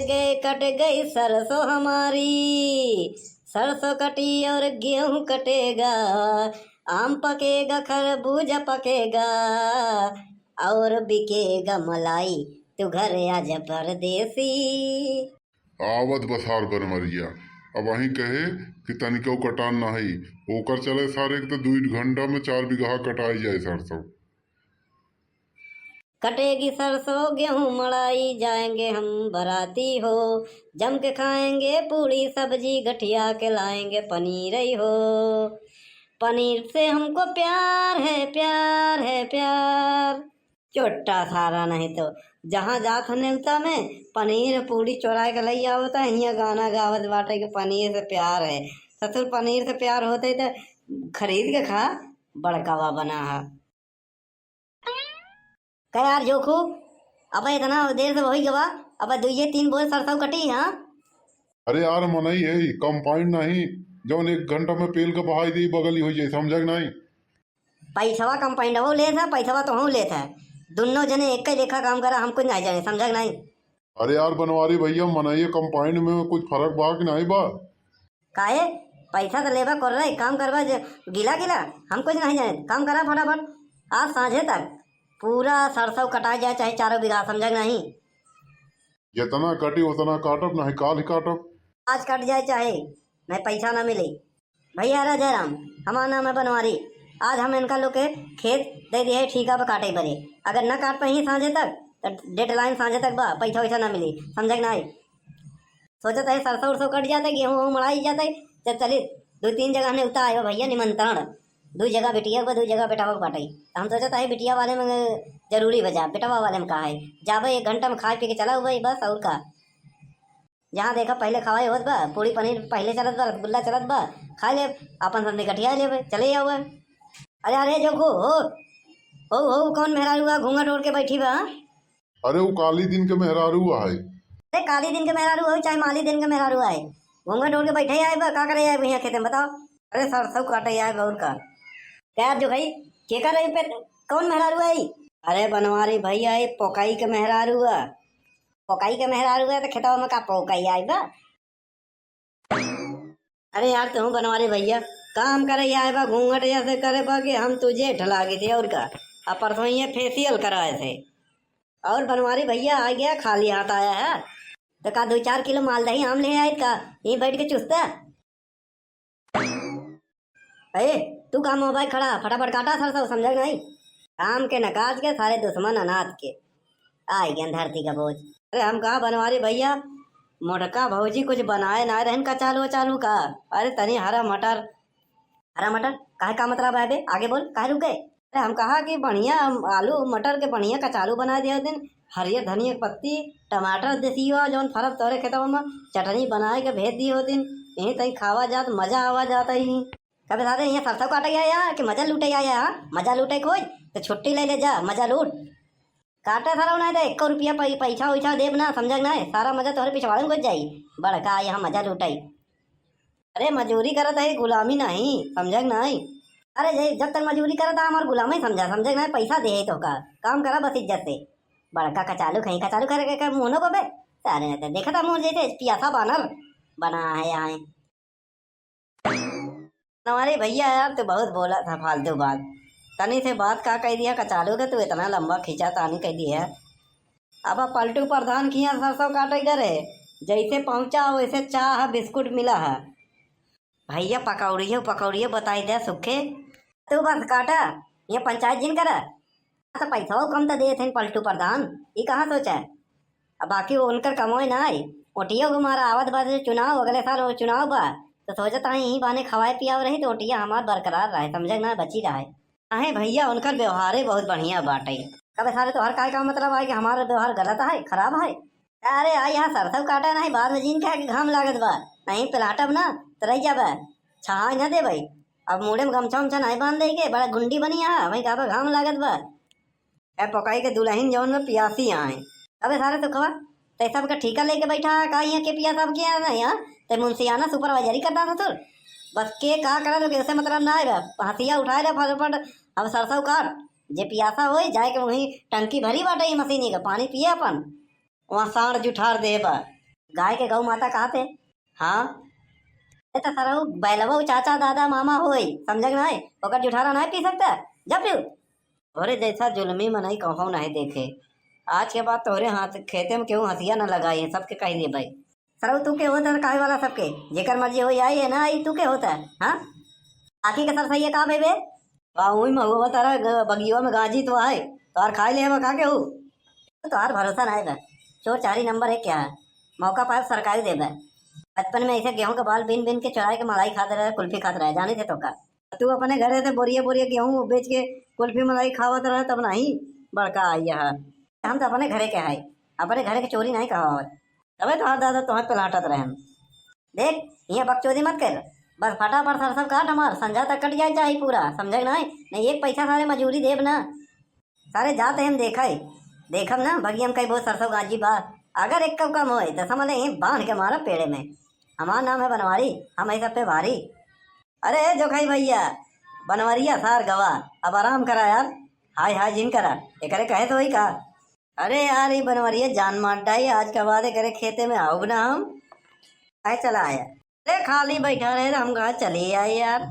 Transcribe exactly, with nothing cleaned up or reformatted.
गए, कट गई सरसों हमारी, सरसों कटी और गेहूं कटेगा, आम पकेगा, खरबूजा पकेगा, और बिकेगा मलाई, तू घर आजा परदेसी। आवत बा सार बनवरिया, अबहीं कहे कि तनिको कटान नाही, ओकर चले सारे के तो दुई घंटा में चार बीघा कटाई जाए सरसों। कटेगी सरसों गेहूं मड़ाई, जाएंगे हम बराती हो, जम के खाएंगे पूड़ी सब्जी, गठिया के लाएंगे पनीर हो, पनीर से हमको प्यार है, प्यार है, प्यार। चोट्टा सारा नहीं तो, जहाँ जात ह नेवता में पनीर पूड़ी चोराए के लई आवता, हियाँ गाना गावत बाटे कि पनीर से प्यार है। ससुर पनीर से प्यार होते तो खरीद के खा, बड़कावा बना है। का यार जोखू, अब इतना देर से वही गवा, अब दुइये तीन बोझ सरसों कटी, हाँ? अरे यार, मनई है, कंपाइन नहीं, जौन एक घंटा में पेल के बहाई दे, बगली हो जाए, समझा कि नहीं? पैसवा कंपाइनवो लेत है, पैसवा तोहू लेत है, दुन्नो जने एक लेखा काम करा, हम कुछ नहीं जाने, समझा कि नहीं? अरे यार बनवारी भैया, मनई कंपाइन में कुछ फर्क बा कि नहीं बा? काहे? पैसा तो लेबा कर रहे, काम करबा जे गिला गिला, हम कुछ नहीं जाने। काम करा फटाफट, आज सांझे तक पूरा सरसों कटा जाए, चाहे चारों बीघा, समझा कि नहीं? जितना कटी उतना काटब, नहीं काल ही काटब। आज कट जाए चाहे, नहीं पैसा ना मिले। भैया राजा राम, हमार नाम है बनवारी। आज हम इनका लोग के खेत दे दिए है ठीका पे काटे बरे। अगर न काट पाई सांझे तक, तो डेडलाइन सांझे तक बा, पैसा वैसा ना मिली, समझा कि नहीं? सोचत है सरसों उरसों कट जाते, गेहूं वहूं मड़ाई जाते, जब चली दो तीन जगह नेवता आयो भैया निमंत्रण, दो जगह बिटिया को, दो जगह बेटावा को बाटे। तो हम सोचत है बिटिया वाले में जरूरी बजा, बेटावा वाले में का है, जाबे एक घंटा में खाए पी के चला हुआ बस, और का। जहाँ देखा पहले खवाई होत बा, पूड़ी पनीर पहले चलत बा, रसगुल्ला चलत बा, खा ले, अपन संदे गठिया ले, चले जाओ। अरे अरे जोखू हो, हो हो, कौन मेहरारू बा घूंघट ओढ़ के बैठी बा? अरे वो काली दिन के मेहरारू है। अरे काली दिन के मेहरारू हो चाहे माली दिन के मेहरारू है, घूंघट ओढ़ के बैठे आए बा, का करे आए बा यहाँ खेते में बताओ? अरे सरसों काटे आए बा और का। क्या जो भाई, के कर रही पे, कौन मेहरारू है? अरे बनवारी भैया, ये पोकाई के मेहरारू है। पोकाई के मेहरारू है तो खेतवा में का पोकाई आए बा? अरे यार, तू बनवारी भैया, काम करे आए बा, घूंघट ऐसे करे बा कि हम तुझे ठलागे थे और का। अब परसों ये फेशियल कराए थे। और बनवारी भैया आ गया, खाली हाथ आया है। तो का दो चार किलो मालदही आम ले आए का, यहीं बैठ के चुसता? ए, तू का मोबाइल खड़ा, फटाफट काटा सरसों, समझा कि नहीं? काम के न काज के, सारे दुश्मन अनाथ के। आई गया धरती का बोझ। अरे हम कहा बनवारी भैया, मोटका भौजी कुछ बनाए ना रहन कचालू वचालू का? अरे तनी हरा मटर। हरा मटर? काहे का मतलब है बे? आगे बोल, काहे रुक गए? अरे हम कहा कि बढ़िया आलू मटर के बढ़िया कचालू बना दिया दिन, हरियर धनिया के पत्ती, टमाटर देसी हुआ जौन फरत तोरे खेतवा में, चटनी बनाए के भेज दिए होतिन, यहीं तहीं खावा जात, मजा आवा जात ही। कबे सारे यहाँ सरसों काटे आया कि मजा लूटे आया? मजा लूटे कोई तो छुट्टी ले ले जा, मजा लूट। काटे सारा नहीं दे, एको रुपया पै-, पैसा वैसा देब ना, समझा कि नहीं? सारा मजा तोहरे पिछवाड़े में घुस जाई। बड़का यहाँ मजा लूटाई। अरे मजूरी करत है, गुलामी नहीं, समझा कि नहीं? अरे जे-, जब तक मजूरी करत है, हमार गुलामी समझा, समझा कि नहीं? पैसा दे है तो का, काम करा बस इज्जत से। बड़का कचालू कहीं कचालू करे के, के मुँहनो को बे, सारे नहीं तो देखा था मुँह जैसे पियासा बानर बना है यहाँ। हमारे भैया यार, तू बहुत बोला था फालतू बात। तनी से बात का कह दिया कचालू के, तू इतना लंबा खींचा तानी कह दिया। अब पलटू प्रधान किया सरसों काटे करे, जैसे पहुंचा वैसे चाह बिस्कुट मिला है। भैया पकौड़ियो पकौड़ियो बताई दे सुखे। तू बस काटा, ये पंचायत जिन करा। तो पैसा कम तो देत हैं पलटू प्रधान, ई कहाँ सोचा है? अब बाकी वो उनकर कमाई ना आई। ओटियो को मारा आवत बा जे चुनाव, अगले साल वो चुनाव बा, तो सोचत हैं यही बहाने खवाए पियाव रही तो ओटिया हमार बरकरार रहे, समझे ना, बची रहे। अहे भैया, उनकर व्यवहारे बहुत बढ़िया बाटे। कबे सारे तोहर काय का मतलब है कि हमारा व्यवहार गलत है, खराब है? अरे आ यहाँ सरसों काटा नहीं, बाद में जिन कहे कि घाम लागत बा, नहीं पिलाटब ना तो रह जाबे, छहाई ना देबे। अब मूड़े में गमछा उमछा नहीं बांध देके, बड़ा गुंडी बनी यहाँ, वहीं कहा घाम लागत बा। ए पोकाई के दुल्हन जौन में पियासी आए। अबे सारे सुखवा, ते सबके ठीका लेके बैठा है, का यहाँ के पिया सब के यहाँ ना यहाँ? ते मुंशियाना सुपरवाइजरी करता ससुर। बस के का करा तो कैसे मतलब ना आएगा। हंसिया उठाए ले फटाफट, अब सरसों काट, जे पियासा होई जाए के वहीं टंकी भरी बाटे ये मशीनी का, पानी पिए अपन। वहाँ साँड़ जुठार देबा। गाय के गौ माता कहा थे? हाँ, ए तो सरऊ बैलवा उ चाचा दादा मामा होई, समझे के नाई? ओकर जुठारा नाई पी सकता? जब पीऊ। तोहरे जैसा जुल्मी मनई कहूँ नहीं देखे। आज के बाद तोहरे हाथ खेते में केहू हंसिया न लगाई है, सबके कह दिए भाई। सरऊ तू के होता है काहे वाला सबके? जेकर मर्जी होई आई है ना आई, तू के होता है? हाँ, आखी के सर सही है का भाई बे? बा उही महुआ तारा ग-, बगिया में गांजी तो आए, तोहार खाए ले हवा का केहू? तोहार भरोसा ना है बे, चोर चारी नंबर है क्या है? मौका पाए सरकारी देबे। बचपन में ऐसे गेहूं के बाल बीन बीन के चुराए के मलाई खात रहे, कुल्फी खात रहे, जाने थे तो का? तू अपने घरे से बोरिया बोरिया गेहूं बेच के कुल्फी मलाई खावत रहे, तब नहीं बड़का आई है। हम तो अपने घरे के है, अपने घरे के चोरी नहीं कहावत। तबे तोहार दादा तोहर पे लाटत रहे। देख, ये बकचोदी मत कर, बस फटाफट सरसों काट हमार, संझा तक कट जाए चाही पूरा, समझे के नहीं? नहीं एक पैसा सारे मजूरी देब ना। सारे जाते हम देखा ही, देखब ना बगिया में कई बहुत सरसों गांजी बा। अगर एक कम होए तो समझ ले यहीं बांध के मारब पेड़े में। हमार नाम है बनवारी, हम है सब पे भारी। अरे जोखाई भैया, बनवरिया सार गवा, अब आराम करा यार। हाय हाय जिन करा, एकरे कहे तो होई का? अरे यार, ये बनवरिया जान मार डाई, आज के बाद एकरे खेते में आउब ना हम। आए चला आया। अरे खाली बैठा रहे तो हम कहा चलिए आए यार।